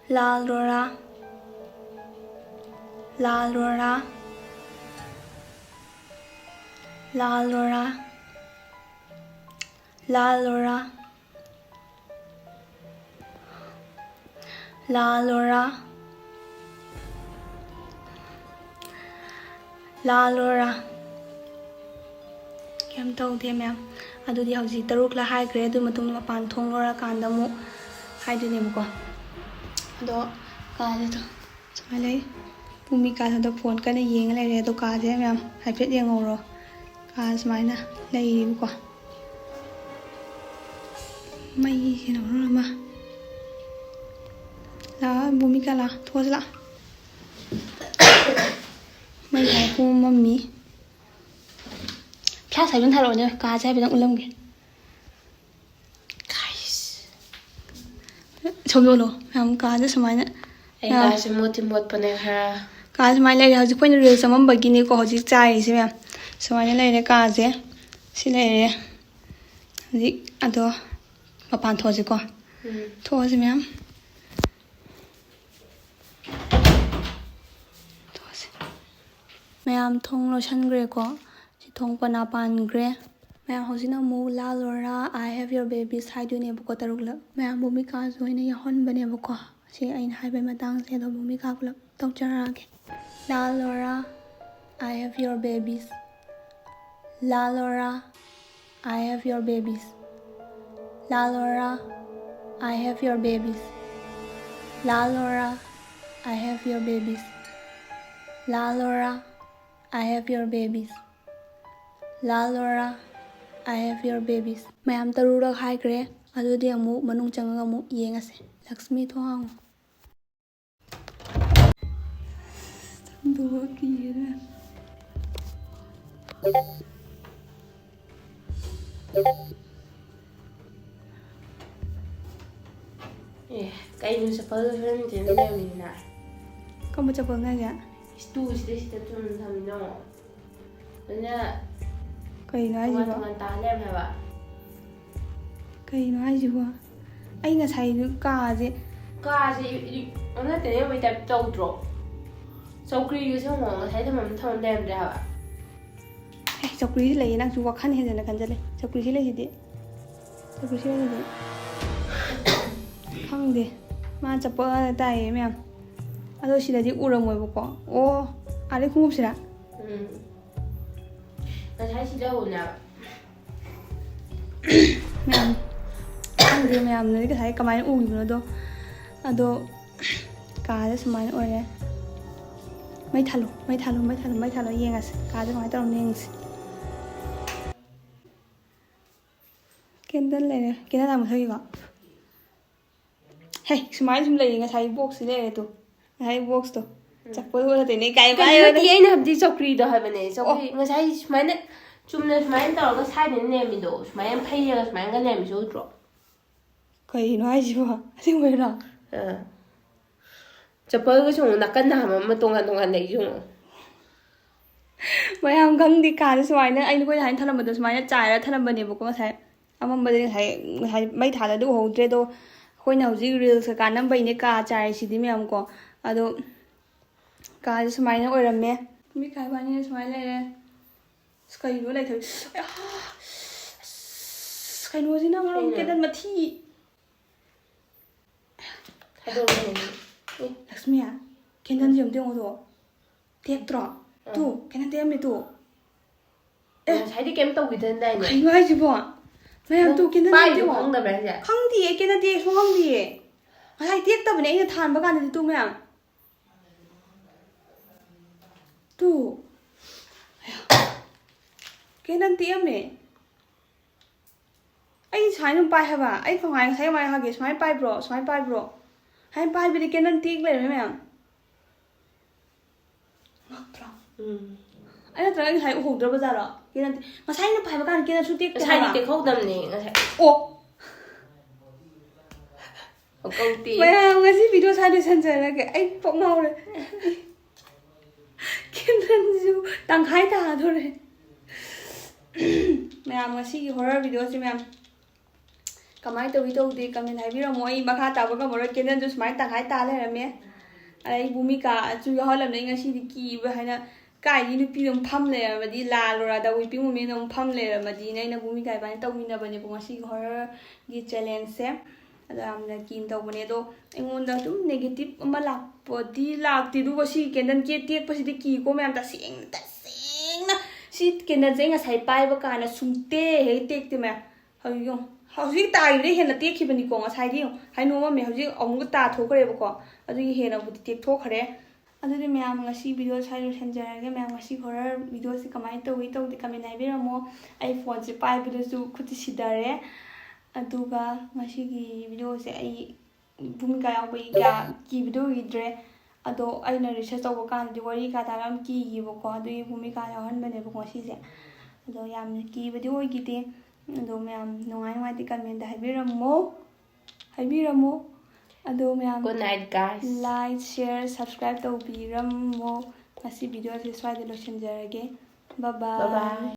ꯂꯥꯜ ꯔꯣꯔꯥ, ꯂꯥꯜ ꯔꯣꯔꯥ, ꯂꯥ ꯂꯣꯔꯥ, ꯂꯥ ꯂꯣꯔꯥ, ꯂꯥ ꯂꯣꯔꯥ, ꯂꯥ ꯂꯣꯔꯥ꯫ ꯀꯩꯝ ꯇꯧꯗꯦ ꯃꯌꯥꯝ꯫ ꯑꯗꯨꯗꯤ ꯍꯧꯖꯤꯛ ꯇꯔꯨꯛꯂ ꯍꯥꯏꯈ꯭ꯔꯦ꯫ ꯑꯗꯨ ꯃꯇꯨꯡꯗ ꯃꯄꯥꯟ ꯊꯣꯡ ꯂꯣꯔꯀꯥꯟꯗ ꯑꯃꯨꯛ ꯍꯥꯏꯗꯣꯏꯅꯦꯕꯀꯣ꯫ ꯑꯗꯣ ꯀꯥꯁꯤꯗ ꯁꯨꯃꯥꯏꯅ ꯂꯩ꯫ ꯚꯨꯃꯤꯀꯥꯁꯤꯗ ꯐꯣꯟ ꯀꯟꯅ ꯌꯦꯡꯉ ꯂꯩꯔꯦ꯫ ꯑꯗꯣ ꯀꯥꯁꯦ ꯃꯌꯥꯝ ꯍꯥꯏꯐꯦꯠ ꯌꯦꯡꯍꯧꯔꯣ꯫ ꯀꯥ ꯁꯨꯃꯥꯏꯅ ꯂꯩꯌꯦꯕꯀꯣ꯫ ꯃꯩꯁꯤꯅ ꯃꯔꯣꯜ ꯑꯃ꯫ ꯂꯥꯛꯑꯣ, ꯚꯨꯃꯤꯀꯥ, ꯂꯥꯛꯑꯣ, ꯊꯣꯛꯑꯁꯤ ꯂꯥꯛꯑꯣ꯫ ꯃꯩ ꯂꯥꯛꯑꯣ, ꯄꯨꯡ ꯃꯝꯃꯤ꯫ ꯐ꯭ꯂꯥꯁ ꯍꯥꯏꯐꯦꯠ ꯊꯥꯔꯛꯑꯣꯅꯦ, ꯀꯥꯁꯦ ꯍꯥꯏꯐꯦꯠꯇꯪ ꯎꯠꯂꯝꯒꯦ꯫ ꯁꯣꯝ ꯌꯣꯜꯂꯣ ꯃꯌꯥꯝ, ꯀꯥꯁꯦ ꯁꯨꯃꯥꯏꯅ꯫ ꯑꯩ ꯀꯥꯁꯦ ꯃꯣꯠꯇꯤ ꯃꯣꯠꯄꯅꯦ ꯈꯔ꯫ ꯀꯥ ꯁꯨꯃꯥꯏꯅ ꯂꯩꯔꯦ꯫ ꯍꯧꯖꯤꯛ ꯑꯩꯈꯣꯏꯅ ꯔꯤꯜꯁ ꯅꯝꯃꯝꯕꯒꯤꯅꯤꯀꯣ ꯍꯧꯖꯤꯛ ꯆꯥꯏꯔꯤꯁꯦ ꯃꯌꯥꯝ꯫ ꯁꯨꯃꯥꯏꯅ ꯂꯩꯔꯦ ꯀꯥꯁꯦ꯫ ꯁꯤ ꯂꯩꯔꯦ꯫ ꯍꯧꯖꯤꯛ ꯑꯗꯣ ꯃꯄꯥꯟ ꯊꯣꯛꯑꯁꯤꯀꯣ꯫ ꯎꯝ꯫ ꯊꯣꯛꯑꯁꯤ ꯃꯌꯥꯝ꯫ ꯊꯣꯛꯑꯁꯤ꯫ ꯃꯌꯥꯝ ꯊꯣꯡ ꯂꯣꯟꯁꯟꯈ꯭ꯔꯦꯀꯣ꯫ ꯁꯤ ꯊꯣꯡ ꯄꯅꯥ ꯄꯥꯟꯈ꯭ꯔꯦ꯫ ꯃꯌꯥꯝ ꯍꯧꯖꯤꯛꯅ ꯑꯃꯨꯛ "ꯂꯥ ꯂꯣꯔꯥ, I have your babies" ꯍꯥꯏꯗꯣꯏꯅꯦꯕꯀꯣ, ꯇꯔꯨꯛꯂꯛ꯫ ꯃꯌꯥꯝ ꯚꯨꯃꯤꯀꯥꯁꯨ ꯑꯩꯅ ꯌꯥꯎꯍꯟꯕꯅꯦꯕꯀꯣ꯫ ꯁꯤ ꯑꯩꯅ ꯍꯥꯏꯕ ꯃꯇꯥꯡꯁꯦ ꯑꯗꯣ ꯚꯨꯃꯤꯀꯥ ꯄꯨꯂꯞ ꯇꯧꯖꯔꯛꯑꯒꯦ꯫ "ꯂꯥ ꯂꯣꯔꯥ, I have your babies꯫ ꯂꯥ ꯂꯣꯔꯥ, I have your babies꯫ ꯂꯥ ꯂꯣꯔꯥ, I have your babies꯫ ꯂꯥ ꯂꯣꯔꯥ, I have your babies꯫ ꯂꯥ ꯂꯣꯔꯥ, I have your babies꯫ ꯂꯥ ꯂꯣꯔꯥ, I have your babies꯫" ꯃꯌꯥꯝ ꯇꯔꯨꯛꯔꯛ ꯍꯥꯏꯈ꯭ꯔꯦ꯫ ꯑꯗꯨꯗꯤ ꯑꯃꯨꯛ ꯃꯅꯨꯡ ꯆꯪꯉꯒ ꯑꯃꯨꯛ ꯌꯦꯡꯉꯁꯦ꯫ ꯂꯛꯁꯃꯤ, ꯊꯣꯡ ꯍꯥꯡꯉꯣ꯫ ꯆꯪꯗꯧꯕ ꯀꯤꯔꯦ꯫ ꯑꯦ, ꯀꯩꯅꯣ ꯆꯄꯜꯗꯣ ꯐꯤꯂꯝ ꯊꯦꯡꯅ ꯂꯩꯔꯝꯃꯤꯗꯨꯅ? ꯀꯔꯝꯕ ꯆꯄꯜꯅꯣ ꯍꯥꯏꯁꯦ? ꯏꯁꯇꯨꯁꯤꯗ ꯁꯤꯗ ꯆꯨꯝꯅ ꯊꯝꯃꯤꯅꯣ? ꯑꯗꯨꯅ ꯀꯩꯅꯣ ꯍꯥꯏꯁꯤꯕꯣ? ꯇꯣꯉꯥꯟ ꯇꯣꯉꯥꯟ ꯇꯥ ꯂꯩꯔꯝꯃꯦ ꯍꯥꯏꯕ꯫ ꯀꯩꯅꯣ ꯍꯥꯏꯁꯤꯕꯣ? ꯑꯩ ꯉꯁꯥꯏ ꯀꯥꯁꯦ ꯀꯥꯁꯦ ꯏ-, ꯏ-, ꯑꯣꯟꯅ ꯇꯩꯅꯕꯩ ꯇꯥꯏꯞ ꯇꯧꯗ꯭ꯔꯣ? ꯆꯧꯀ꯭ꯔꯤꯒꯁꯦ ꯌꯦꯡꯉꯣ, ꯉꯁꯥꯏ ꯊꯝꯐꯝ ꯊꯝꯐꯝ ꯂꯩꯔꯝꯗ꯭ꯔꯦ ꯍꯥꯏꯕ꯫ ꯑꯦ, ꯆꯧꯀ꯭ꯔꯤꯁꯤ ꯂꯩꯌꯦ, ꯅꯪꯁꯨ ꯋꯥꯈꯜ ꯍꯦꯟꯖꯟꯅ ꯈꯟꯖꯜꯂꯦ꯫ ꯆꯧꯀ꯭ꯔꯤꯁꯤ ꯂꯩꯁꯤꯗꯤ, ꯆꯧꯀ꯭ꯔꯤꯁꯤ ꯂꯩꯁꯤꯗꯤ꯫ ꯈꯪꯗꯦ, ꯃꯥ ꯆꯠꯄ ꯇꯥꯏꯌꯦ ꯃꯌꯥꯝ꯫ ꯑꯗꯣ ꯁꯤꯗꯗꯤ ꯎꯔꯝꯃꯣꯏꯕꯀꯣ꯫ ꯑꯣ, ꯑꯥꯗꯩ ꯈꯣꯡꯎꯞꯁꯤꯔꯥ? ꯎꯝ꯫ ꯉꯁꯥꯏ ꯁꯤ ꯂꯧꯔꯨꯅꯦꯕ꯫ ꯃꯌꯥꯝ ꯈꯪꯗꯦ, ꯃꯌꯥꯝꯅꯗꯤ ꯉꯁꯥꯏ ꯀꯃꯥꯏꯅ ꯎꯈꯤꯕꯅꯣꯗꯣ꯫ ꯑꯗꯣ ꯀꯥꯁꯦ ꯁꯨꯃꯥꯏꯅ ꯑꯣꯏꯔꯦ꯫ ꯃꯩ ꯊꯥꯜꯂꯣ, ꯃꯩ ꯊꯥꯜꯂꯣ, ꯃꯩ ꯊꯥꯜꯂꯣ, ꯃꯩ ꯊꯥꯜꯂꯣ, ꯌꯦꯡꯉꯁꯤ ꯀꯥꯁꯦ ꯀꯃꯥꯏꯅ ꯇꯧꯔꯝꯅꯣ ꯌꯦꯡꯁꯤ꯫ ꯀꯦꯟꯗꯜ ꯂꯩꯔꯦ, ꯀꯦꯟꯗꯜ ꯑꯃ ꯃꯨꯊꯠꯈꯤꯀꯣ꯫ ꯍꯦ, ꯁꯨꯃꯥꯏꯅ ꯁꯨꯝ ꯂꯩꯌꯦ, ꯉꯁꯥꯏ ꯕꯣꯛꯁꯁꯤ ꯂꯩꯔꯦ ꯇꯨ꯫ ꯉꯁꯥꯏ ꯕꯣꯛꯁꯇꯣ꯫ ꯆꯠꯄꯗꯣ ꯅꯠꯇꯦꯅꯦ ꯀꯥꯏ ꯀꯩꯅꯣ ꯅꯠꯇꯦ, ꯑꯩꯅ ꯍꯥꯏꯕꯗꯤ ꯆꯧꯀ꯭ꯔꯤꯗꯣ ꯍꯥꯏꯕꯅꯦ꯫ ꯆꯧꯀ꯭ꯔꯤ ꯉꯁꯥꯏ ꯁꯨꯃꯥꯏꯅ ꯆꯨꯝꯅ ꯁꯨꯃꯥꯏꯅ ꯇꯧꯔꯒ ꯁꯥꯏꯗꯅ ꯂꯩꯔꯝꯃꯤꯗꯣ, ꯁꯨꯃꯥꯏꯅ ꯐꯩꯔꯒ ꯁꯨꯃꯥꯏꯅꯒ ꯂꯩꯔꯝꯃꯤꯁꯦ ꯎꯗ꯭ꯔꯣ? ꯀꯩꯅꯣ ꯍꯥꯏꯁꯤꯕꯣ? ꯑꯁꯦꯡꯕꯩꯔꯣ? ꯑꯥ꯫ ꯆꯄꯜꯒꯁꯨ ꯑꯃꯨꯛ ꯅꯥꯀꯟ ꯅꯥꯝꯃ ꯑꯃ ꯇꯣꯉꯥꯟ ꯇꯣꯉꯥꯟ ꯂꯩꯁꯦ ꯑꯃꯨꯛ꯫ ꯃꯌꯥꯝ ꯈꯪꯗꯦ, ꯀꯥꯁꯦ ꯁꯨꯃꯥꯏꯅ ꯑꯩꯅ, ꯑꯩꯈꯣꯏꯅ ꯍꯥꯏꯅ ꯊꯜꯂꯝꯕꯗꯣ ꯁꯨꯃꯥꯏꯅ ꯆꯥꯏꯔ ꯊꯜꯂꯝꯕꯅꯦꯕꯀꯣ ꯉꯁꯥꯏ꯫ ꯑꯃꯝꯕꯗꯤ ꯉꯁꯥꯏ, ꯉꯁꯥꯏ ꯃꯩ ꯊꯥꯜꯂꯗꯤ ꯎꯍꯧꯗ꯭ꯔꯦ꯫ ꯑꯗꯣ ꯑꯩꯈꯣꯏꯅ ꯍꯧꯖꯤꯛ ꯔꯤꯜꯁ ꯀꯩꯀꯥ ꯅꯝꯕꯩꯅꯦ ꯀꯥ ꯆꯥꯏꯔꯤꯁꯤꯗꯤ ꯃꯌꯥꯝ ꯀꯣ꯫ ꯑꯗꯣ ꯀꯥꯁꯦ ꯁꯨꯃꯥꯏꯅ ꯑꯣꯏꯔꯝꯃꯦ꯫ ꯃꯤ ꯈꯥꯏꯕꯥꯅꯤꯅ ꯁꯨꯃꯥꯏꯅ ꯂꯩꯔꯦ꯫ ꯑꯁ, ꯀꯩꯅꯣ ꯂꯩꯊꯣꯛ-, ꯑꯁ, ꯀꯩꯅꯣꯁꯤꯅ ꯃꯔꯣꯟ ꯀꯩꯅꯣ? ꯀꯦꯟꯗꯜ ꯃꯊꯤ꯫ ꯊꯥꯗꯣꯛꯑꯣ꯫ ꯂꯛꯁꯃꯤ, ꯀꯦꯟꯗꯜꯁꯦ ꯑꯝꯇ ꯌꯦꯡꯉꯣ ꯇꯨ꯫ ꯇꯦꯛꯇ꯭ꯔꯣ? ꯇꯨ, ꯀꯦꯟꯗꯜ ꯇꯦꯛꯑꯝꯃꯦ ꯇꯨ꯫ ꯑꯦ꯫ ꯉꯁꯥꯏꯗꯤ ꯀꯩꯝ ꯇꯧꯈꯤꯗ꯭ꯔꯦꯗꯥꯏꯅꯦ? ꯀꯩꯅꯣ ꯍꯥꯏꯁꯤꯕꯣ? ꯃꯌꯥꯝ ꯇꯨ, ꯀꯦꯟꯗꯜ ꯄꯥꯏꯔꯤꯗꯣ ꯇꯦꯛꯑꯝꯃꯦ꯫ ꯈꯪꯗꯕ꯭ꯔꯥ ꯍꯥꯏꯁꯦ? ꯈꯪꯗꯤꯌꯦ, ꯀꯦꯟꯗꯜ ꯇꯦꯛꯑꯦ ꯁꯨꯡꯈꯪ ꯈꯪꯗꯤꯌꯦ꯫ ꯉꯁꯥꯏ ꯇꯦꯛꯇꯕꯅꯦ ꯑꯩꯅ ꯊꯥꯟꯕ ꯀꯥꯟꯗꯗꯤ ꯇꯨ ꯃꯌꯥꯝ꯫ ꯇꯨ꯫ ꯀꯦꯟꯗꯜ ꯇꯦꯛꯑꯝꯃꯦ꯫ ꯑꯩ ꯁꯨꯃꯥꯏꯅ ꯑꯗꯨꯝ ꯄꯥꯏ ꯍꯥꯏꯕ꯫ ꯑꯩ ꯈꯣꯡꯉꯥꯏ ꯉꯁꯥꯏ ꯀꯃꯥꯏꯅ ꯍꯥꯒꯦ? ꯁꯨꯃꯥꯏꯅ ꯄꯥꯏꯕ꯭ꯔꯣ? ꯁꯨꯃꯥꯏꯅ ꯄꯥꯏꯕ꯭ꯔꯣ? ꯁꯨꯃꯥꯏꯅ ꯄꯥꯏꯕꯗꯤ ꯀꯦꯟꯗꯜ ꯇꯦꯛ ꯂꯩꯔꯝꯃꯦ ꯃꯌꯥꯝ꯫ ꯉꯛꯇ꯭ꯔꯣ? ꯎꯝ꯫ ꯑꯩ ꯅꯠꯇ꯭ꯔꯒ ꯑꯩ ꯉꯁꯥꯏ ꯎꯍꯧꯗ꯭ꯔꯕ ꯖꯥꯠꯔꯣ? ꯀꯦꯟꯗꯜ ꯇꯦꯛ-, ꯉꯁꯥꯏ ꯑꯩꯅ ꯄꯥꯏꯕ ꯀꯥꯟꯗ ꯀꯦꯟꯗꯜ ꯁꯨ ꯇꯦꯛꯇꯦ ꯉꯁꯥꯏꯗꯤ ꯍꯥꯏꯕ꯫ ꯇꯦꯛꯍꯧꯗꯕꯅꯦ ꯉꯁꯥꯏ꯫ ꯑꯣ! ꯀꯧꯇꯤ꯫ ꯃꯌꯥꯝ ꯉꯁꯤ ꯚꯤꯗꯤꯑꯣ ꯁ꯭ꯋꯥꯏꯗ ꯂꯣꯏꯁꯟꯖꯔꯒꯦ꯫ ꯑꯩ ꯀꯣꯛ ꯉꯥꯎꯔꯦ꯫ ꯀꯦꯟꯗꯜꯁꯤꯁꯨ ꯇꯪꯈꯥꯏ ꯇꯥꯗꯣꯔꯦ꯫ ꯃꯌꯥꯝ ꯉꯁꯤꯒꯤ ꯍꯣꯔꯔ ꯚꯤꯗꯤꯑꯣꯁꯦ ꯃꯌꯥꯝ ꯀꯃꯥꯏꯅ ꯇꯧꯏ ꯇꯧꯗꯦ ꯀꯃꯦꯟ ꯍꯥꯏꯕꯤꯔꯝꯃꯣ꯫ ꯑꯩ ꯃꯈꯥ ꯇꯥꯕ ꯉꯝꯃꯔꯣꯏ꯫ ꯀꯦꯟꯗꯜꯁꯨ ꯁꯨꯃꯥꯏꯅ ꯇꯪꯈꯥꯏ ꯇꯥ ꯂꯩꯔꯝꯃꯦ꯫ ꯑꯗꯩ ꯚꯨꯃꯤꯀꯥꯁꯨ ꯌꯥꯎꯍꯜꯂꯝꯃꯦ꯫ ꯑꯩ ꯉꯁꯤꯗꯤ ꯀꯤꯕ ꯍꯥꯏꯅ ꯀꯥꯏꯗꯤ ꯅꯨꯄꯤꯗꯣ ꯑꯃꯨꯛ ꯐꯝ ꯂꯩꯔꯝꯃꯗꯤ, ꯂꯥꯜꯂꯨꯔꯥꯗ ꯋꯤꯄꯤꯡ ꯋꯨꯃꯦꯟ ꯑꯃꯨꯛ ꯐꯝ ꯂꯩꯔꯝꯃꯗꯤꯅ ꯑꯩꯅ ꯚꯨꯃꯤꯀꯥ ꯏꯕꯥꯅꯤ ꯇꯧꯃꯤꯟꯅꯕꯅꯦꯕ ꯉꯁꯤꯒꯤ ꯍꯣꯔꯔꯒꯤ ꯆꯦꯂꯦꯟꯖꯁꯦ꯫ ꯑꯗꯣ ꯌꯥꯝꯅ ꯀꯤꯅ ꯇꯧꯕꯅꯦ꯫ ꯑꯗꯣ ꯑꯩꯉꯣꯟꯗ ꯑꯗꯨꯝ ꯅꯦꯒꯦꯇꯤꯞ ꯑꯃ ꯂꯥꯛꯄꯗꯤ ꯂꯥꯛꯇꯦ, ꯑꯗꯨꯒ ꯁꯤ ꯀꯦꯟꯗꯜ ꯀꯦꯛ ꯇꯦꯛꯄꯁꯤꯗꯤ ꯀꯤꯀꯣ ꯃꯌꯥꯝ꯫ ꯇꯁꯦꯡꯅ ꯇꯁꯦꯡꯅ ꯁꯤ ꯀꯦꯟꯗꯜꯁꯦ ꯑꯩ ꯉꯁꯥꯏ ꯄꯥꯏꯕ ꯀꯥꯟꯗ ꯁꯨꯡꯇꯦꯛ ꯍꯦꯛ ꯇꯦꯛꯇꯦ ꯃꯌꯥꯝ꯫ ꯍꯧꯖꯤꯛ ꯌꯦꯡꯉꯣ, ꯍꯧꯖꯤꯛ ꯇꯥꯈꯤꯕꯗꯩ ꯍꯦꯟꯅ ꯇꯦꯛꯈꯤꯕꯅꯤꯀꯣ꯫ ꯉꯁꯥꯏꯗꯤ ꯌꯦꯡꯉꯣ, ꯍꯥꯏꯅꯣꯝꯃꯝꯃꯦ, ꯍꯧꯖꯤꯛ ꯑꯃꯨꯛꯀ ꯇꯥꯊꯣꯛꯈ꯭ꯔꯦꯕꯀꯣ꯫ ꯑꯗꯨꯒꯤ ꯍꯦꯟꯅꯕꯨꯗꯤ ꯇꯦꯛꯊꯣꯛꯈ꯭ꯔꯦ꯫ ꯑꯗꯨꯗꯤ ꯃꯌꯥꯝ, ꯉꯁꯤ ꯚꯤꯗꯤꯑꯣ ꯁ꯭ꯋꯥꯏꯗ ꯂꯣꯏꯁꯤꯟꯖꯔꯒꯦ꯫ ꯃꯌꯥꯝ, ꯉꯁꯤ ꯍꯣꯔꯔ ꯚꯤꯗꯤꯑꯣꯁꯦ ꯀꯃꯥꯏꯅ ꯇꯧꯏ ꯇꯧꯗꯦ ꯀꯃꯦꯟ ꯍꯥꯏꯕꯤꯔꯝꯃꯣ꯫ ꯑꯩ ꯐꯣꯟꯁꯦ ꯄꯥꯏꯕꯗꯁꯨ ꯈꯨꯠꯁꯦ ꯁꯤꯊꯔꯦ꯫ ꯑꯗꯨꯒ ꯉꯁꯤꯒꯤ ꯚꯤꯗꯤꯑꯣꯁꯦ ꯑꯩ ꯚꯨꯃꯤꯀꯥ ꯌꯥꯎꯕꯒꯤ ꯀꯌꯥ ꯀꯤꯕꯗꯤ ꯑꯣꯏꯈꯤꯗ꯭ꯔꯦ꯫ ꯑꯗꯣ ꯑꯩꯅ ꯔꯤꯁꯔꯁ ꯇꯧꯕ ꯀꯥꯟꯗꯗꯤ ꯋꯥꯔꯤ ꯀꯥ ꯇꯥꯕ ꯌꯥꯝ ꯀꯤꯈꯤꯕꯀꯣ, ꯑꯗꯨꯒꯤ ꯚꯨꯃꯤꯀꯥ ꯌꯥꯎꯍꯟꯕꯅꯦꯕꯀꯣ ꯉꯁꯤꯁꯦ꯫ ꯑꯗꯣ ꯌꯥꯝꯅ ꯀꯤꯕꯗꯤ ꯑꯣꯏꯈꯤꯗꯦ꯫ ꯑꯗꯣ ꯃꯌꯥꯝ ꯅꯨꯡꯉꯥꯏ ꯅꯨꯡꯉꯥꯏꯇꯦ ꯀꯃꯦꯟꯗ ꯍꯥꯏꯕꯤꯔꯝꯃꯣ, ꯍꯥꯏꯕꯤꯔꯝꯃꯣ꯫ ꯑꯗꯣ ꯃꯌꯥꯝ, Good night, guys. Like, share, subscribe ꯇꯧꯕꯤꯔꯝꯃꯣ꯫ ꯉꯁꯤ ꯚꯤꯗꯤꯑꯣꯁꯦ ꯁ꯭ꯋꯥꯏꯗ ꯂꯣꯏꯁꯤꯟꯖꯔꯒꯦ꯫ Bye bye. Bye bye.